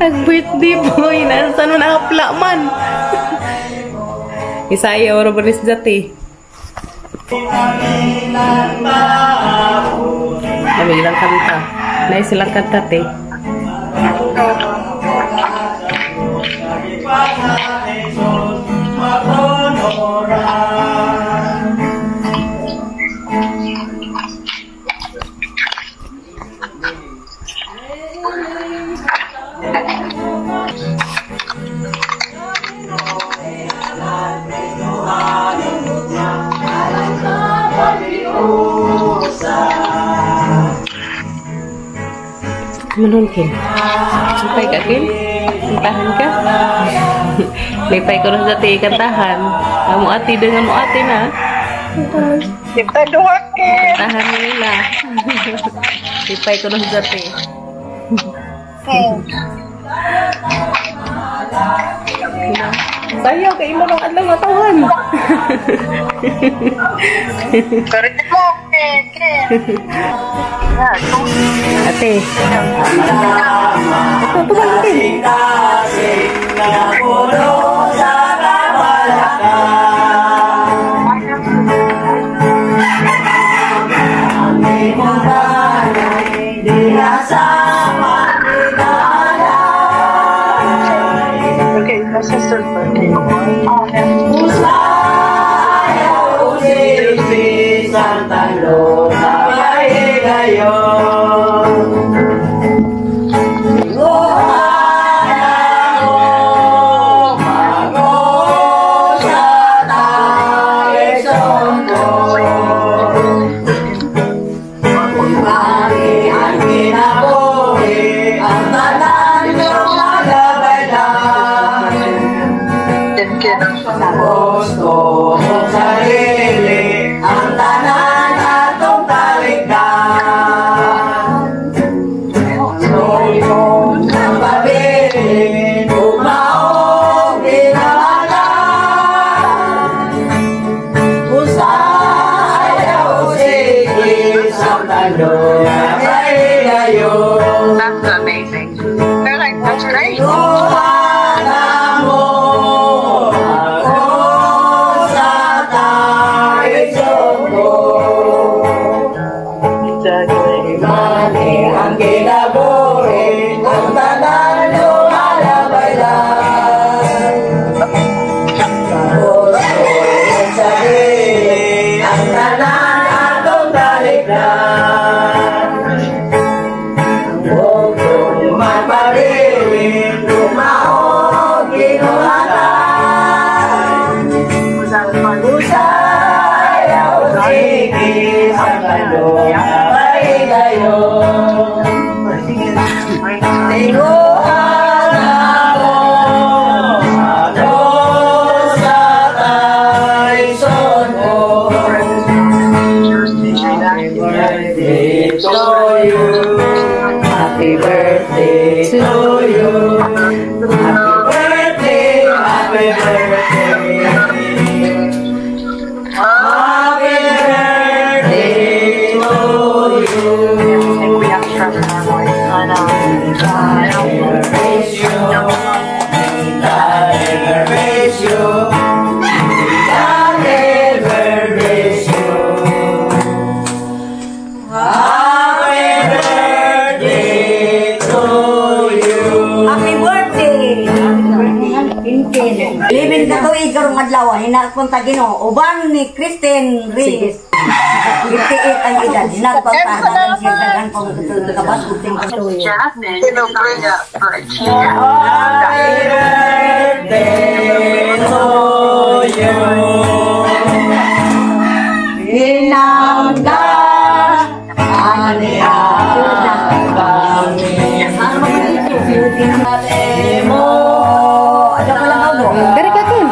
Nag-birthday boy. Nasaan mo nakapla man? Isaya, oro ba dati? Kami ilang kanta. Nice silang kanta, te. Manon, Kin. Lipay ka, Kin? Kantahan ka? Lipay ko na sa dati kantahan. Amo ati dengan mo ati na. Kita dua, Kin. Kantahan mo nila. Lipay ko na sa dati. Sayaw kay imo nang adlaw nga tawhan. Karit mo, Kin. Ate. Ito, tumahan, Kin. Okay, my sister's birthday. That's amazing. They're like, that's great. Exactly. Happy birthday to you. Happy birthday, happy birthday. Happy birthday to you. I think we have Trevor normally. I know. God ever raise you. God ever raise you. God ever raise you. Happy birthday to you. Happy birthday! Kinkin. Living ka tuig karong adlaw, hinagpon ta Ginoo. Uban ni Kristen Reyes. 58 ang edad. Hinagpon ta dagan siya dagan pang kabas ug ting Jasmine is signed up for a team. Happy birthday to you. Hinangga ani mo. Ada pa lang ako. Dari ka, Kin.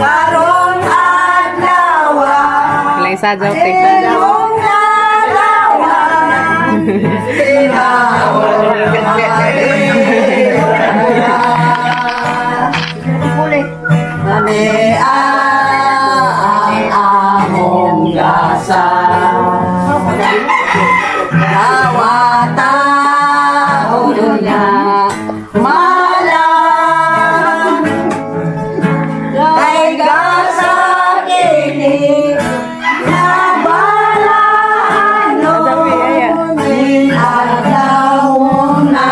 Karon adlaw. Ilang isa daw, te. Ilong nalawa. Kami ang among gasa. Dawata unya malang kay gasa kini nga balano adlaw na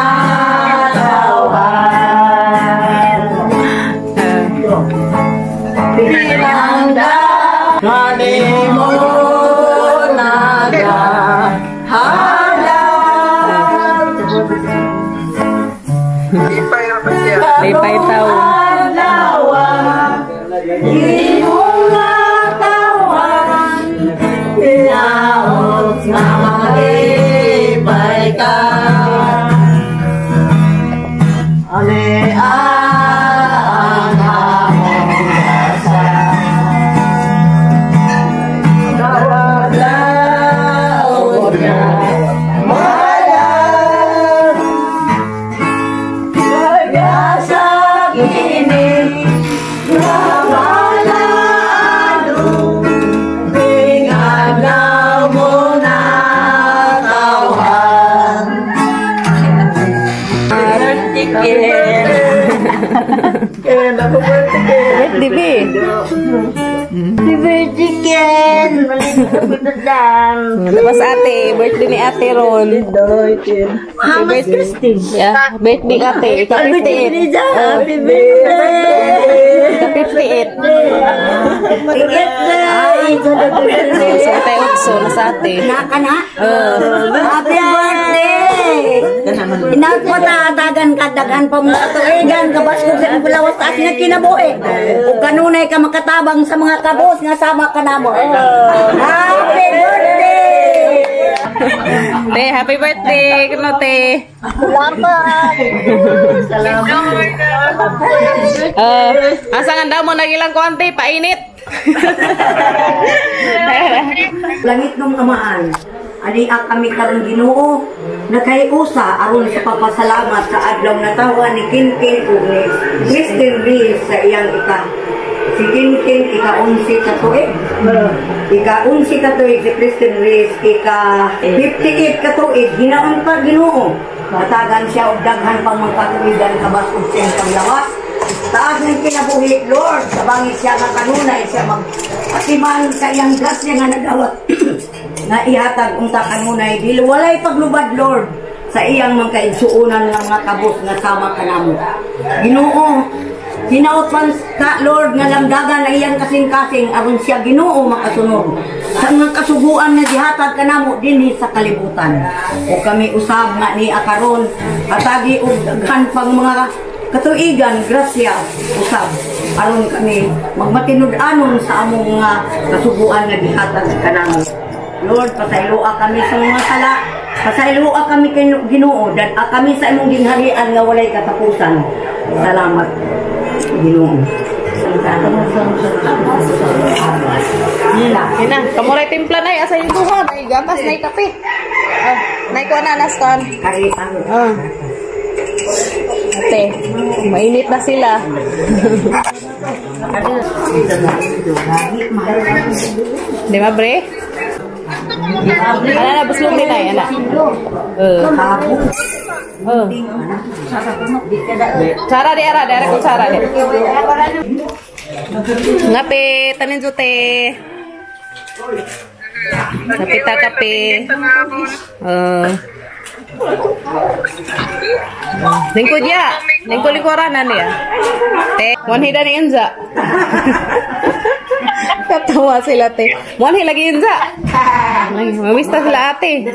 tawhan Pinangda kanimo naga halang. Lipay taw. Adlaw imong katawan, hinaot nga malipay ka. Ani ang among dasal. Dawat niya malang kaya kini nga balano adlaw mo na tawhan. Birthday, B. Happy Ken! Tapos ate, birthday ni ate Ron. Happy birthday. Yeah, birthday ate. Ika 58. Happy birthday! Ika 58. So, tayo utso na sa ate. Naka na? Happy birthday! Inaot mo ta atagan ka daghan pa mo katuigan kabaskog sa imong lawas taas nga kinabuhi. Ug kanunay ka makatabang sa mga kabos nga sama ka namo. Happy birthday! Te, happy birthday. Kuno, te. Salamat. Asa nga daw mo nagilang kuan, te, painit. Langit ng Amaan, ani kami karon, Ginoo, nakaiusa aron sa pagpasalamat sa adlaw na tawa ni Kinkin ug ni Christine Rees sa iyang ika. Si Kinkin ika-11 ka tuig. Ika-11 ka tuig si Christine Rees, ika-58 ka tuig. Hinaon pa, Ginoo. Hatagan siya og daghan pang mga katuigan kabas-og sa iyang panglawas. Taas ng kinabuhi, Lord, tabangi siya nga kanunay siya mag atiman sa iyang grasya nga nadawat nga ihatag unta kanunay dili walay paglubad, Lord, sa iyang mga kaigsuonan nga mga kabos nga sama kanamo. Ginoo, hinaot man ta, Lord, nga lamdagan na iyang kasing-kasing aron siya, Ginoo, makasunod sa mga kasuguan nga gihatag kanamo dinhi sa kalibutan. O kami usab nga ni akaron atagi og daghan pang mga katuigan, grasya usab aron kami magmatinud-anon sa among mga kasuguan nga gihatag kanamo. Lord, pasayloa kami sa mga sala. Pasayloa kami kay Ginoo, dad-a kami sa imong gingharian nga walay katapusan. Salamat, Ginoo. Ina, kamuray timpla na asa yung duha, nay gatas, nay kape. Ah, nay kuha na nastan. Kari ang Ah. Ate, mainit na sila. Di ba, bre? Ala na, buslong din ay, ala. Cara di ara, di ara kung cara di. Ngape, tanin jute. Kape ta kape. Lingkod ya. Lingkod lingkuranan ya. Te, wanhi ni Enza. Katawa sila, te. Wanhi lagi Enza. Ay, mamista sila ate.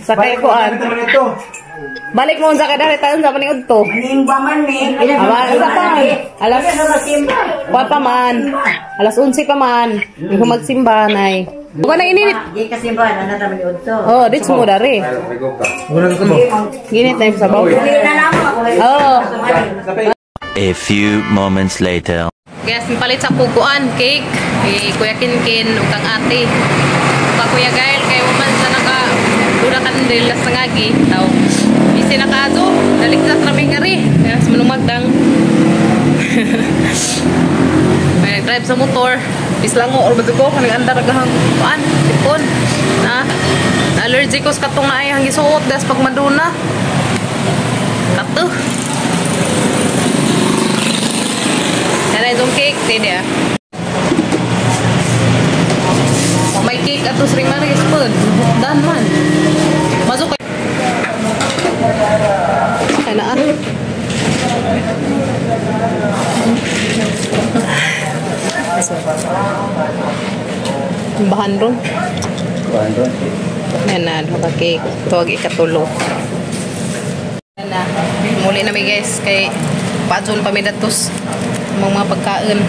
Sakay kuan. Balik mo unsa kay dali taon sa paniud to. Nimba man ni. Aba, unsa pa? Alas kuan pa man. Alas 11 pa man. Di ko magsimba nay. Bukan na init. Di ka simba na na man udto. Oh, dit mo dari. Ginit na yung sabaw. Oh. A few moments later. Guys, palit sa kukuan cake kay Kuya Kinkin ug kang ate. Ug kang Kuya Gael kay waman sa naka dura kandel sa ngagi taw. Busy na kaadto, dalik sa traming ngari. Kaya sa manumagdang. May drive sa motor. Islango or bato ko kanang andar gahang kuan, tipon. Na allergy. Allergy ko sa katong naay ang gisuot das pag maduna. Kato. Yan itong cake, tede ah. May cake ato sa Rimaris pod. Dan man. Masuk kay. Kaya na ah. Bahan ron. Bahan ron. Yan na, duha ka cake. Tuwag ikatulo. Yan na. Muli na mi guys kay paadson pa mi datos mga pagkaon.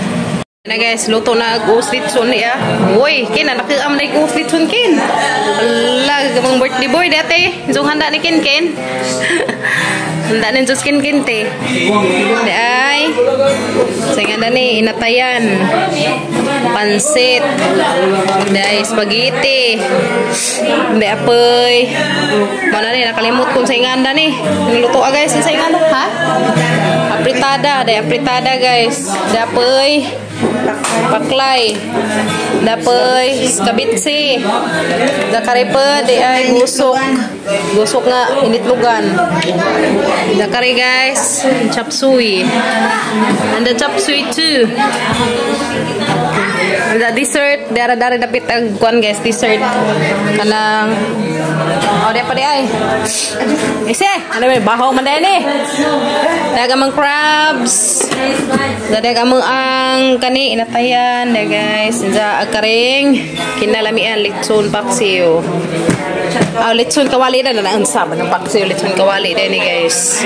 Na guys, luto na ag litson niya. Uy, kin nakiam na ig litson kin. Ala, gamang birthday boy dati. So handa ni kin kin. Handa ni Diyos kin kin te. Di ay. Sa nga ni inatayan. Pansit. Di ay spaghetti. Di apoy. Mana ni nakalimot kung sa inganda ni. Niluto ah guys sa inganda, ha? Apritada, di apritada guys. Di apoy. Paklay. Dapoy kabitsi. Dakari pa di ay gusok. Gusok nga initlugan. Dakari guys, chop suey. And the chop suey too. And the dessert, dara-dara dapit ang kuan guys, dessert. Kanang oh, di pa di ay. Ise, ano ba bahaw man din eh. Daga mang crabs. Daga mang ang kani inatayan da guys. Inja agkaring kinalamian litson paksiw. Ah, litson kawali na na unsa man ang paksiw litson kawali din ni guys.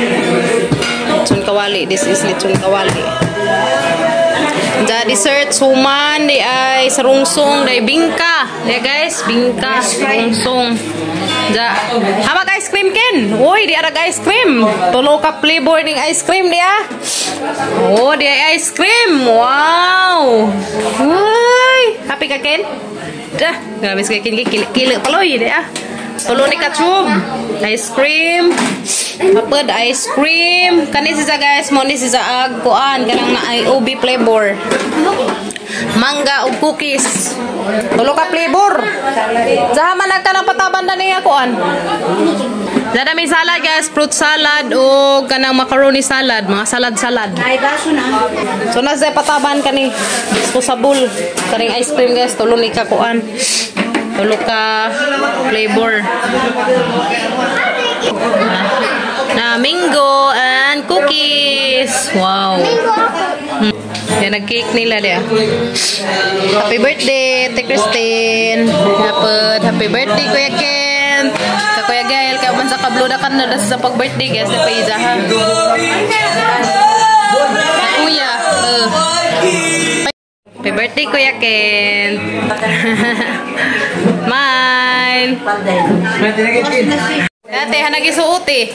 Litson kawali, this is litson kawali. Inja dessert suman di ay sarungsong di bingka. Di guys, bingka sarungsong. Ja, hamag ice cream ken. Uy, di arag ice cream. Tulo ka flavor ning ice cream diya. Oh, di ay ice cream. Wow. Uy, happy ka ken? Dah, grabe sa ken kili paloy diya. Tulo ni ka tube. Ice cream. Hapod ice cream. Kani siya guys, mo ni siya ag kuan kanang na ay OB flavor. Mangga ug cookies. Tulo ka flavor. Zaha man nagka ng pataban na niya kuan. Dada may salad guys, fruit salad o kanang macaroni salad, mga salad-salad. So nasa pataban kani disposable kaning ice cream guys, tulo ni ka kuan. Tulo ka flavor. Na mango and cookies. Wow. Yan ang cake nila diya. Happy birthday, Ate Christine. Dapat happy birthday, Kuya Ken. Ka Kuya Gael, kaya man sa kabluda kan na sa pag-birthday guys, na paiza ha. Kuya. Happy birthday, Kuya Ken. Mine. Ate, hanagi suot eh.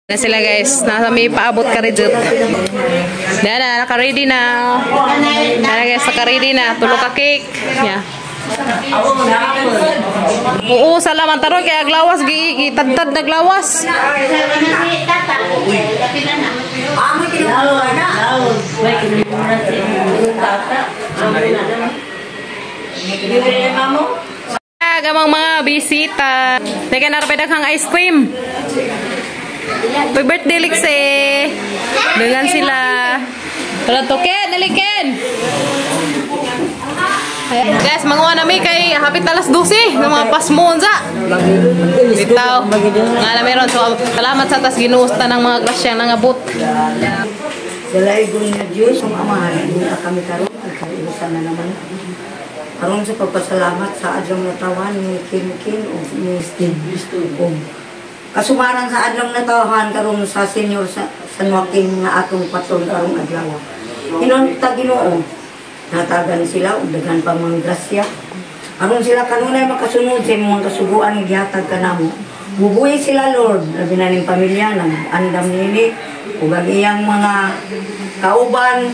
Na sila guys, nasa may paabot ka rin. Dana, naka-ready na. Dana guys, naka-ready na. Tulo ka cake. Yeah. Oo, salamat taron kay aglawas gitadtad naglawas. Gamang mga bisita. Teka, narapay daghang ice cream. Happy birthday, Lixe. Dengan sila. Wala to, Ken. Dali, Ken. Guys, manguha na mi kay hapit alas 12 ng mga pasmonza. Bitaw. Nga na meron. So, salamat sa tas ginuusta ng mga grasyang nangabot. Sa laigong na Diyos, ang Amahan, hindi kami karon, nagkaiusan na naman. Aron sa pagpasalamat sa adlaw natawan ni Kinkin o ni Steve. Kasumaran sa adlaw natawan karon sa senior sa San Joaquin nga atong patron karong adlaw. Hinon ta Ginoo, natagan sila og daghan pa mga grasya. Aron sila kanunay makasunod sa imong kasuguan nga gihatag kanamo. Bubuhi sila Lord, labi na ning pamilya nang andam nini ug ang iyang mga kauban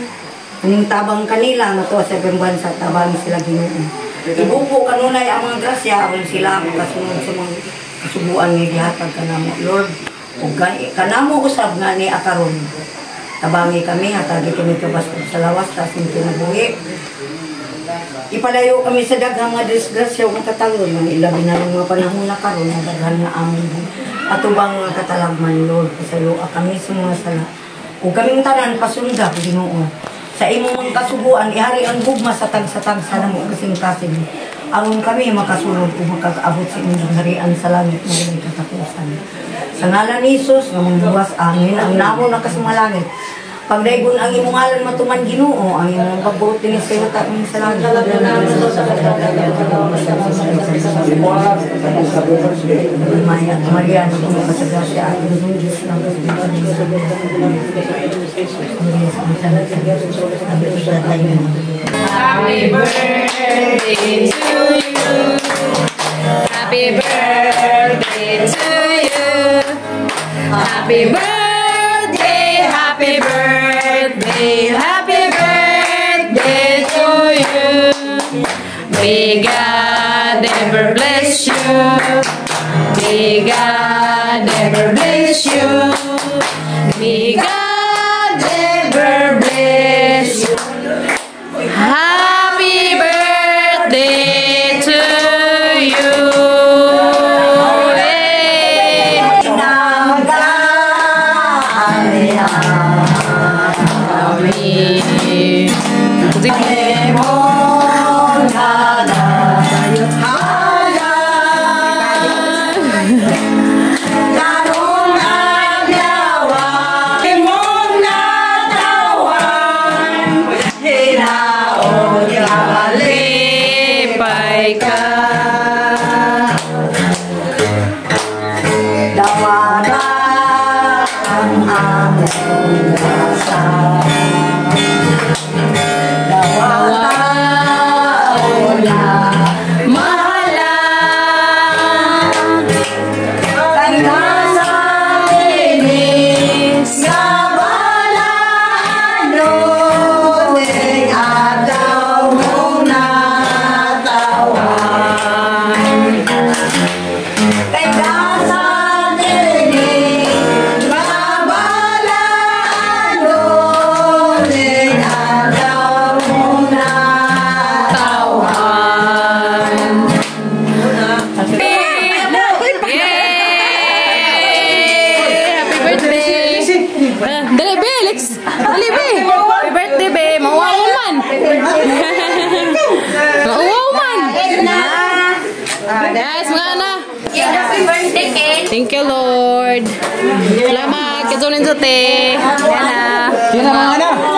aning tabang kanila nga tuwa sa ibang bansa tabang sila Ginoo. Ibubo kanunay ang mga grasya aron sila makasunod sa mga kasuguan nga gihatag kanamo Lord. Ug kanamo usab nga ni akaron. Tabangi kami, hatagi kami kabas sa lawas sa ating kinabuhi. Ipalayo kami sa daghang nga disgrasya ug katalon nga ilabi na mga panahon na karon nga daghan nga among atubang nga katalagman, Lord. Pasayloa kami sa mga sala. Ug kaming tanan pasunda, Ginoo, sa imong mga kasuguan, ihari ang gugma sa tagsa-tagsa namo kasing-kasing. Aron kami makasulod ug makakaabot sa imong harian sa langit nga walay katapusan. Sa ngalan ni Jesus nga mangluwas, amin. Ang namo na ka sa mga langit. Pagdaygon ang imong ngalan, matuman, Ginoo, ang imong pagbuot dinhi sa yuta amin sa langit. Maya, Maria, napuno ka sa grasya, ang Ginoong Diyos ang Maria sa Happy birthday to you. Happy birthday to you. Happy birthday, happy birthday, happy birthday to you. May God ever bless you. May God ever bless you. May God ever bless you. Happy birthday to you. Hey! Amen. Lipay ka. Dawata ang among rasa. Dawata na Mahala. Kanta sa kini nga balano ning adlaw mong natawan. Kay sa kini nga balano ning adlaw mong natawan. Yay! Happy birthday! Ah, dali, be! Let's! Dali, be! Happy birthday, be! Mauwaw man! Mauwaw man! Guys, mga ana! Happy birthday, Ken. Thank you, Lord. Salamat. Katunin sa te. Yan na. Yan na mga ana.